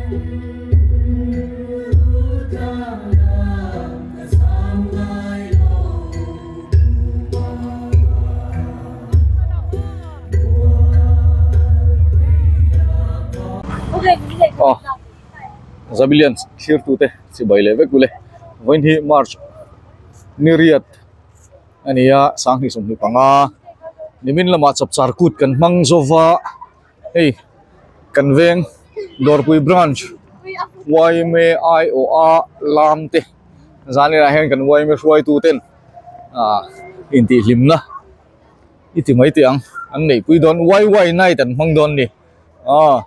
Aw Zabilian thlir tute chibai leh vek ule vawiin hi March ni riat a ni a sanghnih 25 nimin lamah chapchar kut kan hmang zova hei kan veng Dawrpui branch yma aiawha lam te zanah hian kan yma hruaitu ten ah intihhlimna i ti mai teh ang an neihpui dawn yy night an hmang dawn a ni ah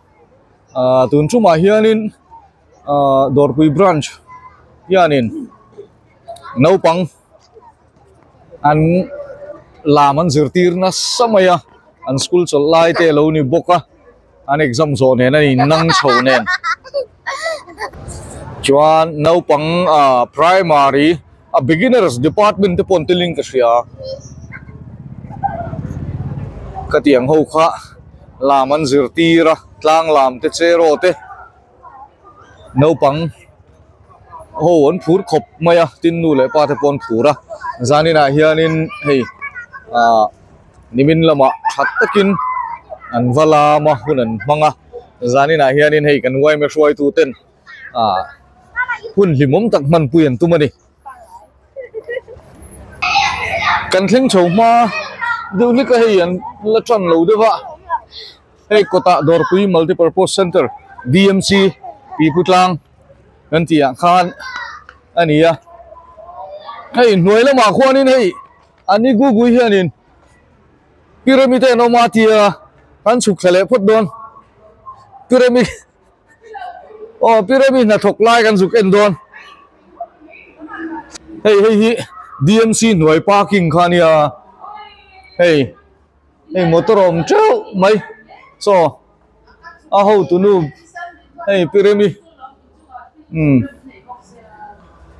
ah tun tumah hianin ah Dawrpui branch hianin naupang an lam an zirtir nasa mai a an school chawlh lai te alo ni bawk a an exam zawh nen a in nang chho nen chuan naupang ah primary a beginners department te pawh an tel in ka hria ka tih ang ho kha lam an zirtir a tlang lam te cheraw te. Naupang ho an phur khawp mai a tin nu leh pa te pawh an phur a zaninah hianin hei ah nimin lamah tha takin an va lam a hun an hmang a zaninah hianin hei kan yma hruaitu ten ah hun hlimawm tak hmanpui an tum a ni. Kan thleng chho hma deuh hlek a hei an la tan lo deuh a. Hei kawtah Dawrpui Multipurpose Centre DMC Pipu tlang kan tih ah khan a ni a. Hei hnuai lamah khuanin hei ani gugui hianin pyramid te an awm a tia kan chhuk thla leh phawt dawn. Pyramid aw pyramid hnathawk lai kan zuk en dawn. Hei hei hi DMC hnuai parking kha a nia hei. Hei motor a awm teuh mai chaw a hotunu hei Piremi umm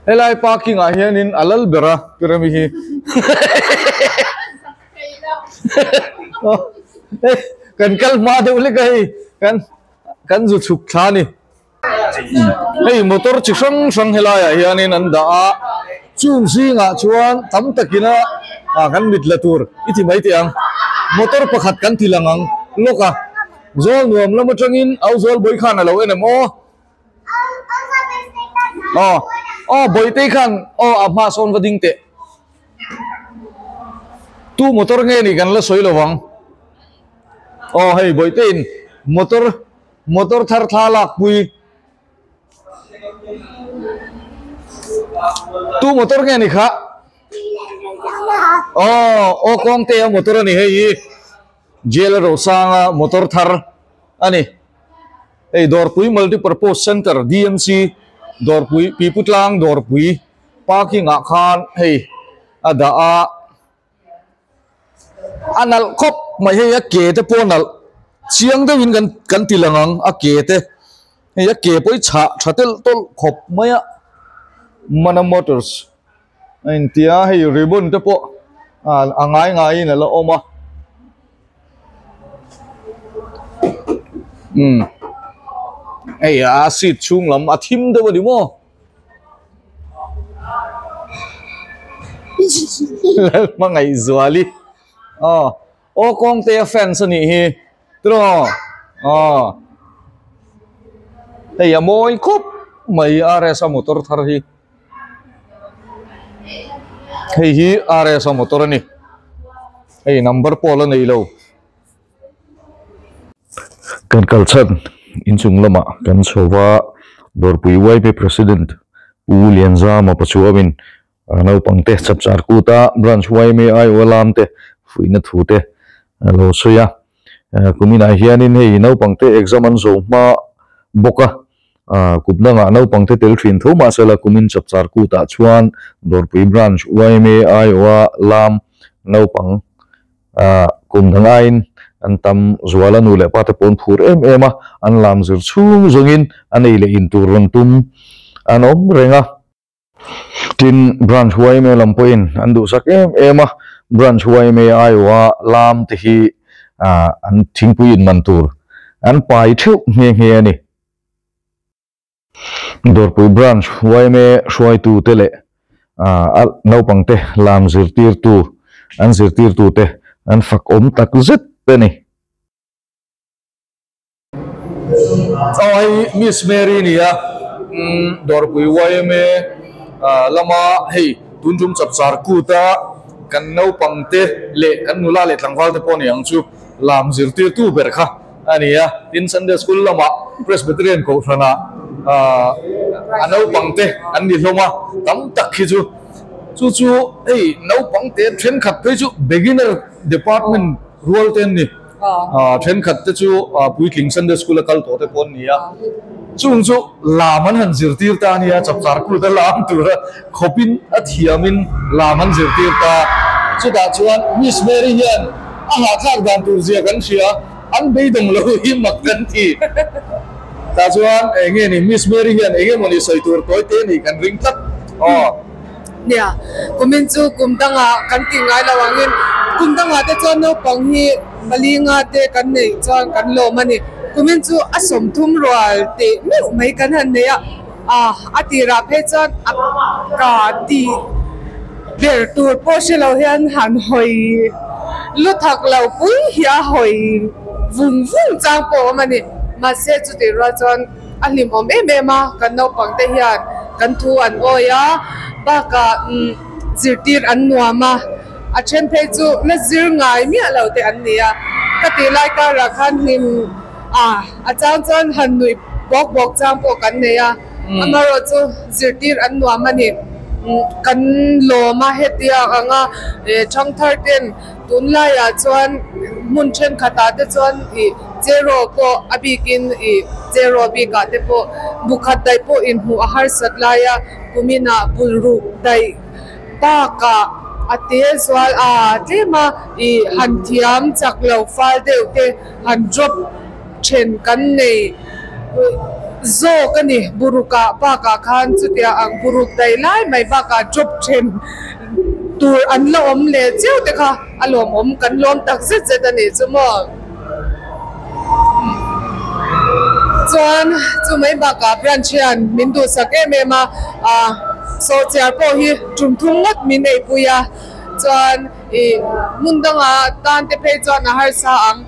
helai parking ah hianin a lal ber a Piremi hi hei kan kal hma deuh hlek a hei kan kan zu chhuk thla a ni. Hei motor chi hrang hrang helai ah hianin an dah a chung zingah chuan tam takina ah kan mit la tur i ti mai teh ang motor pakhat kan ti lang ang lawk a zawl nuam lam atangin Auzawl bawi khan a lo en em aw aw aw bawitei khan aw a hma sawn va ding teh tu motor nge ni kan la sawi lo vang aw hei bawiteiin motor. Motor thar thla lak pui. Tu motor nge ni kha? Aw, aw kawng te a motor a ni hei hi. Jail a rosanga motor thar a ni. Hei Dawrpui Multipurpose Centre DMC Dawrpui Piputlang Dawrpui parking ah khan hei a dah a. A nalh khawp mai hei a ke te pawh a nalh chiang deuhin kan kan ti lang ang a ke te hei a ke pawh hi chhah tha telh tawlh khawp mai a Mana Motors a intia hei ribbon te pawh ah a ngai ngaiin a la awm a umm hei a seat chhung lam a thim deuh a ni maw. Lalhmangaihzuali aw aw kawngte a fans a nih hi tiraw aw hei a mawi khawp mai RS a motor thar hi hei hi RS a motor a ni hei number pawh la nei lo. Kan kal chhan inchung lamah kan chho va, Dawrpui YP President Pu Lianzama Pachuamin naupang te chapchar kuta Branch yma aiawh lam te fuihna thu te a lo sawi a. Kuminah hianin hei naupang te exam an zo hma bawk a, kup dangah naupang te tel thin tho mahsela kumin chapchar kutah chuan Dawrpui Branch yma aiawha lam naupang Ah, kum dang aiin an tam zual a, nu leh pa te pawh an phur em em a, an lam zir chhung zawngin a nei leh in tur rawn tum an awm reng a. Tin, Branch yma lam pawhin an duhsak em em a, Branch yma aiawha lam te hi ah an thingpui in man tur an pai theuh nghe nghe a ni. Dawrpui Branch yma hruaitute leh naupangte lam zirtirtu an zirtirtute an fakawm tak zet a ni. Aw hei Miss Mary nia Dawrpui yma lama hei tun tum chapchar kut a kan naupangte leh kan nula leh tlangval te pawh ni ang chu lam zirtirtu ber kha a ni a tin Sunday school lamah Presbyterian kohhranah a naupangte an ni hlawm a tam tak hi chu chu chu hei naupangte thenkhat phei chu beginner department rual te an ni. Thenkhat te chu puitling Sunday school a kal tawh te pawh an ni a, chung chu lam an han zirtir ta a nia, chapchar kut a lam tura khawpin a thiamin lam an zirtir ta. Chutah chuan Miss Mary hian a hahthlak dan tur zia kan hria, an beidawng lo hi mak kan ti. Tah chuan eng nge ni Miss Mary hian eng emawni sawi tur tawi te nih kan ring tlat aw. Nia, kumin chu kum dangah kan tih ngai lo angin kum dangah te chuan naupang hi pali nga te kan neih chuan kan lawm a ni. Kumin chu a sawmthum rual teh meuh mai kan han nei a, ah a tirah phei chuan a ka tih ber tur pawh hre lo hian han hawi lu thak lo pui hi a hawi vung vung chang pawh a awm a ni. Mahse chutih rual chuan. A hlimawm em em a, kan naupang te hian kan thu an awi a, bakah zirtir an nuam a, a then phei chu la zir ngai miah lo te an ni a, ka tih lai karah khan hlim a, a chang chuan han nuih bawk bawk chang pawh kan nei a, amaherawh chu zirtir an nuam a ni, kan lawm a hetiang anga thangthar ten Tunlaiah chuan hmun thenkhatah te chuan ih cheraw pawh a bikin ih cheraw bikah te pawh bukhat daih pawh inhmuh a harsat laia kuminah bulruk daih bakah a te zual a tlem a ih han thiam chak lo fal deuh te han drop then kan nei zawk a ni. Burukah bakah khan chutia ang buruk daih lai mai bakah drop then. Tur an la awm leh chiau te kha a lawmawm kan lawm tak zet zet a nih chu maw. Chuan chu mai bakah branch hian min duhsak em em a, ah sawhchiar pawh hi tum thum ngawt min eipui a, chuan ih hmun danga tan te phei chuan a harsa ang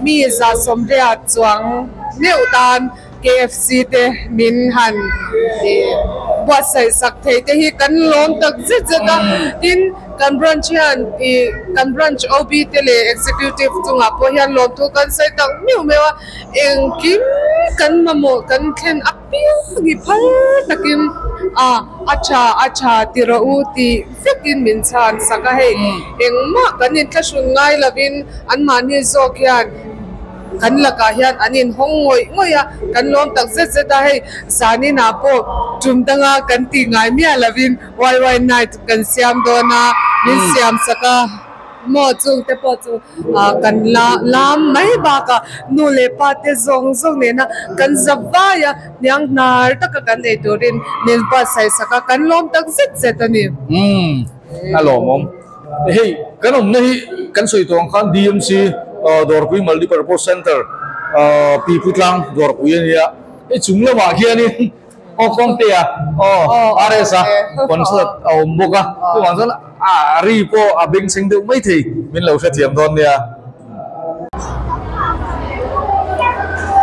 mi za sawmriat chuang meuh tan. KFC te min han buatsaih sak thei te hi kan lawm tak zet zet a, tin kan branch hian ih kan branch OB te leh executive chungah pawh hian lawmthu kan sawi tak meuh meuh a, engkim kan mamawh kan thlen apiang hi phal takin a a tha a tha ti rawh u tih vekin min chhan sak a, hei engmah kan inthlahrun ngai lovin anmahni zawk hian. Kan lakah hian an inhawng ngawih ngawih a, kan lawm tak zet zet a, hei zaninah pawh tum danga kan tih ngai miah lovin YY night kan siam dawn a, min siam sak a maw chungte pawh chu kan la lam mai bakah nu leh pa te zawng zawng nena kan za vai a, hniang hnar taka kan ei turin min buatsaih sak a, kan lawm tak zet zet a ni. Umm a lawmawm. Hei kan awmna hi kan sawi tawh ang khan DMC Dawrpui Multipurpose Centre Pipu tlang Dawrpui a nia. Hei chung lamah khianin aw Kawngtea aw RS a concert a awm bawk a. Chuvang chuan a ri pawh a bengchheng deuh mai thei min lo hrethiam dawn nia.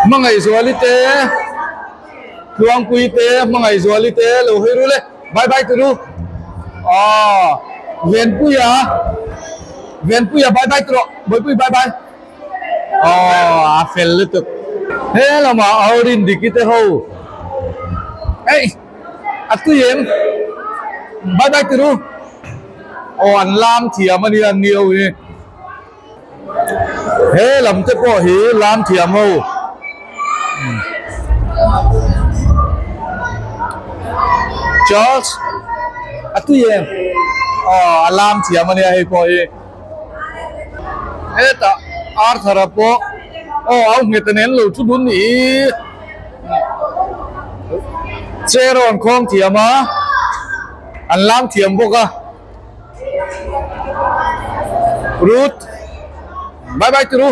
Hmangaihzuali te Tluangpui te Hmangaihzuali te lo hawi rul e. Bye bye turu. Aw Venpuia Venpuia bye bye turu Bawihpui bye bye. Aw a fel lutuk. He lamah a rin diki te ho. Ei a tui em. Bye bye turu. Aw an lam thiam a nia an ni ho hi. He lam te pawh hi lam thiam ho. Charles a tui em aw a lam thiam a nia hei pawh hi hetah Arthur a pawh aw au nghet a nen lo thu dun nih chair a rawn khawng thiam a an lam thiam bawk a. Ruth bye bye turu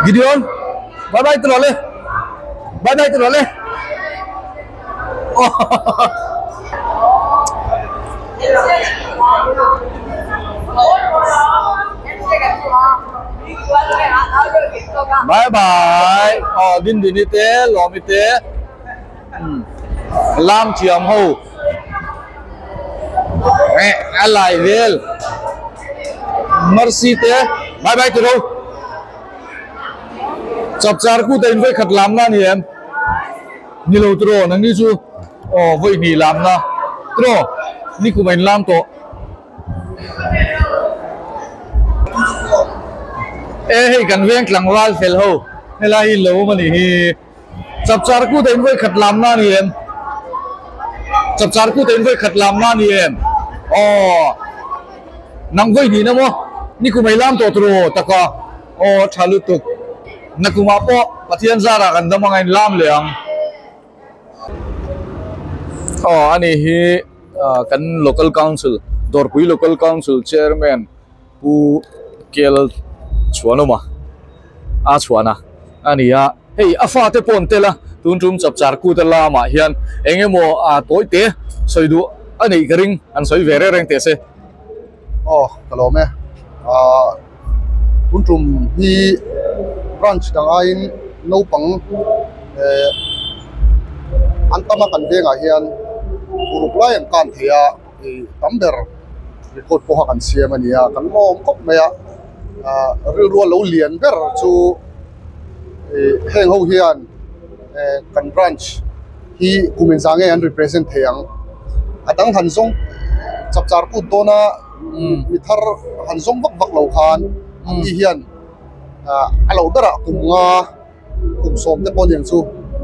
Gideon bye bye turu le bye bye turu le. Bye bye aw Dindini te Lawmi te lam thiam ho eh a lai vel Mercy te bye bye tiro chapchar ku te in vawi khat lam na a ni em ni lo tiro nangni chu aw vawi hnih lam na tiro ni kum a in lam tawh. E hei kan veng tlangval fel ho helai hi lo awm a nih hi chapchar kut a in vawi khat lam na a ni em chapchar kut a in vawi khat lam na a ni em aw nang vawi hnih na maw ni kum ei lam tawh tur aw taka aw tha lutuk nakumah pawh Pathian zarah kan dam anga in lam leh ang. Aw ani hi kan local council Dawrpui local council chairman Pu Kel Chhuanawma a chhuan a a ni a hei a fate pawh an tel a tun tum chapchar kut a lamah hian eng emaw a tawi te sawi duh a neih ka ring an sawi ve reng reng teh se. Aw ka lawm e ah tun tum hi branch dang aiin naupang eh an tam a kan vengah hian uruk lai an kan thei a ih tam ber record pawha kan siam a ni a kan lawm khawp mai a ah rilru a lo lian ber chu ih heng ho hian eh kan branch hi kum engzah nge an represent thei ang a dang han zawng chapchar kut dawna mi thar han zawng vak vak lo khan an ni hian ah a lo berah kum nga kum sawm te pawh aniang chu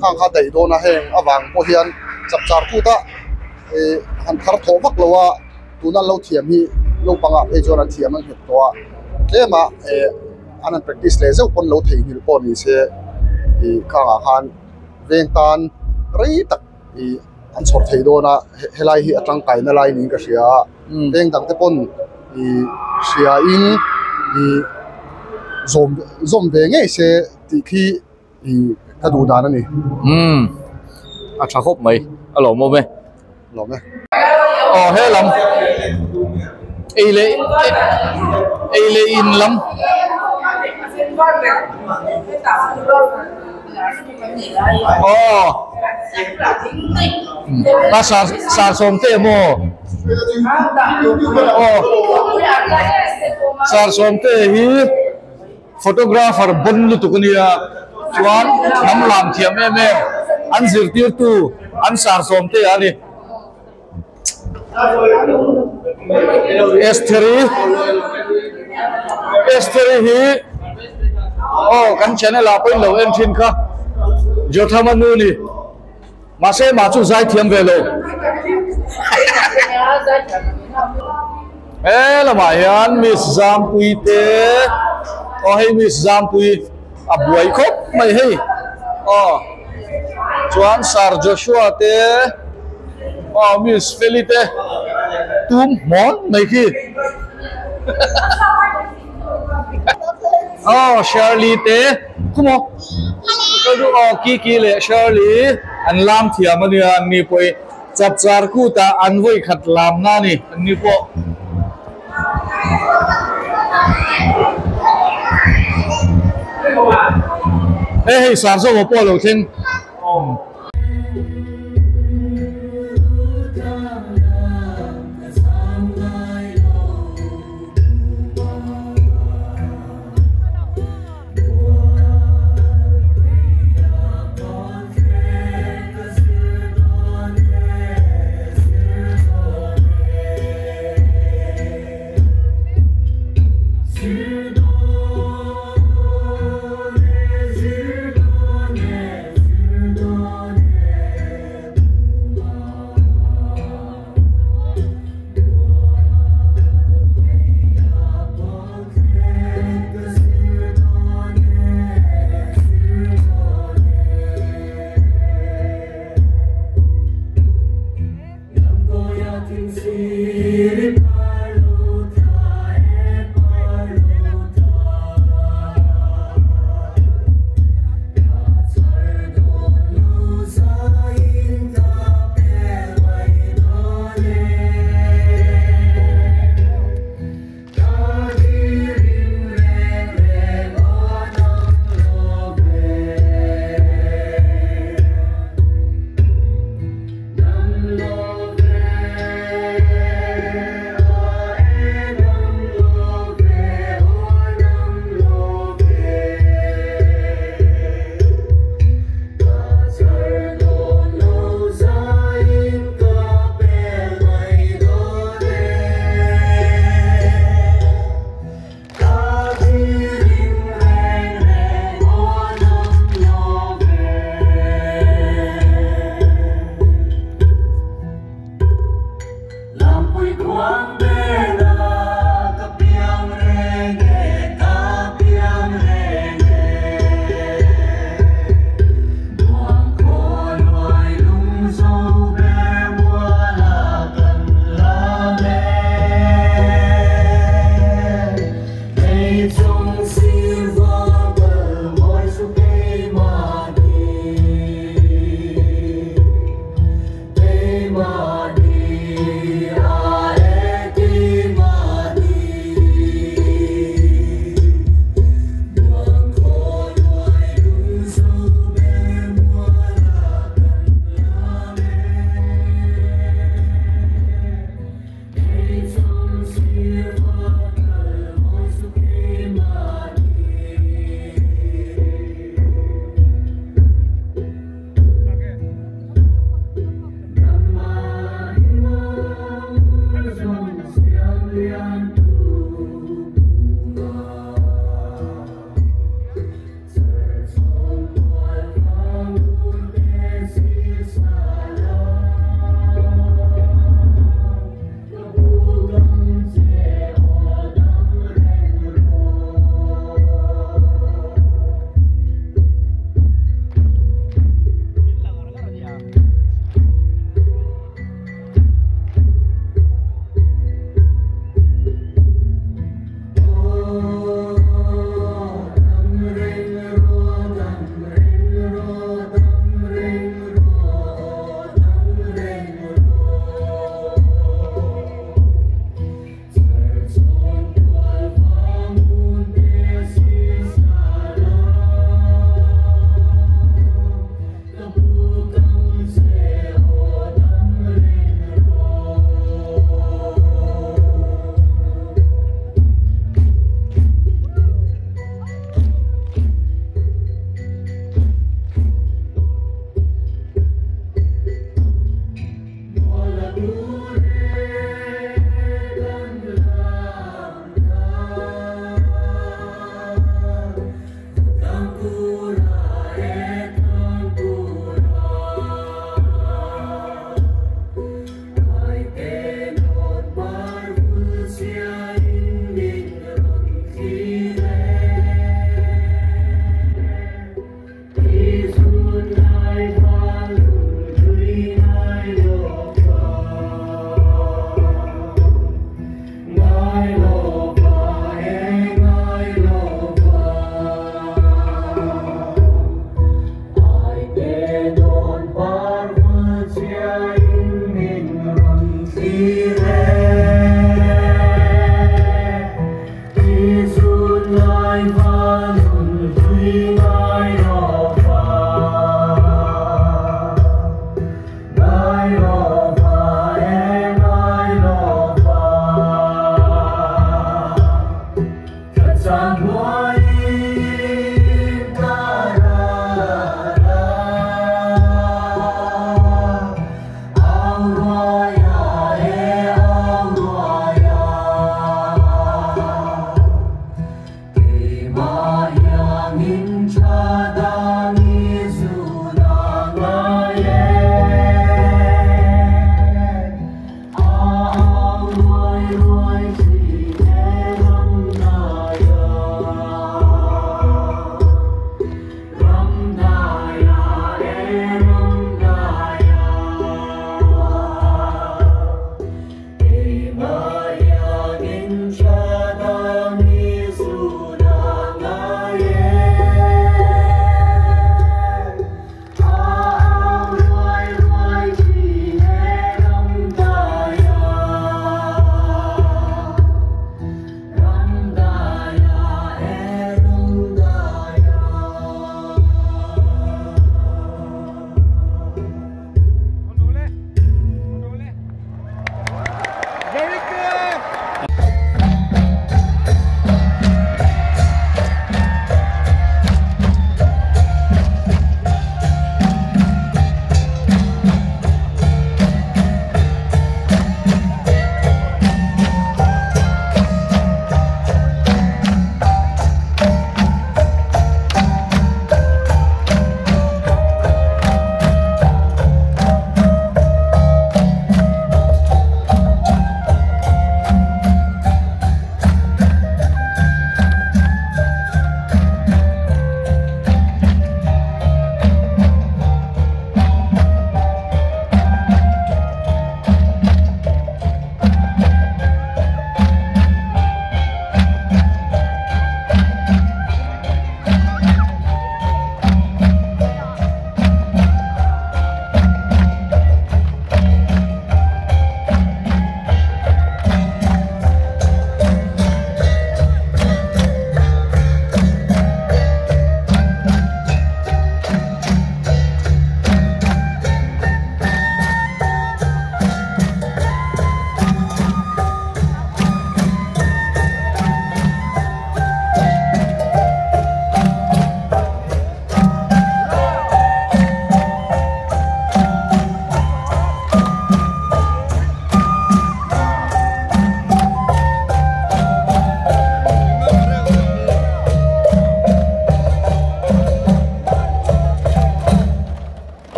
khang kha daih dawn a heng avang pawh hian chapchar kut a ih han thar thawh vak lo a tuna an lo thiam hi naupang ah phei chuan an thiam an nghet tawh a tlem ah eh an han practice leh zeuh pawn lo theihnghilh pawh ni se ih khang ah khan. Veng tan rei tak ih an chhawr thei dawn a helai hi a tangkaina lai niin ka hria a veng dang te pawn ih hria in ih zawm zawm ve ngei se tih khi ih ka duh dan a ni. Umm a tha khawp mai a lawmawm e. Lawm e. Aw he lam ei leh ei leh in lam. Aw a sar sar sawm te maw aw sar sawm te hi photographer bon lutuk a nia chuan hnam lam thiam em em an zirtirtu an sar sawm te a ni Estheri Estheri hi aw kan channel ah pawhin lo en thin kha Jothama nu ni mahse mah chu zai thiam ve lo he lamah hian Miss Zampui te aw hei Miss Zampui a buai khawp mai hei aw chuan Sir Joshua te aw Miss Feli te tum hmawn mai khi aw Shirley te khumaw aw Kiki leh Shirley an lam thiam a nia an ni pawh hi chapchar kutah an vawi khat lam na a ni an ni pawh. Hei hei sar zawk pawh a lo thleng.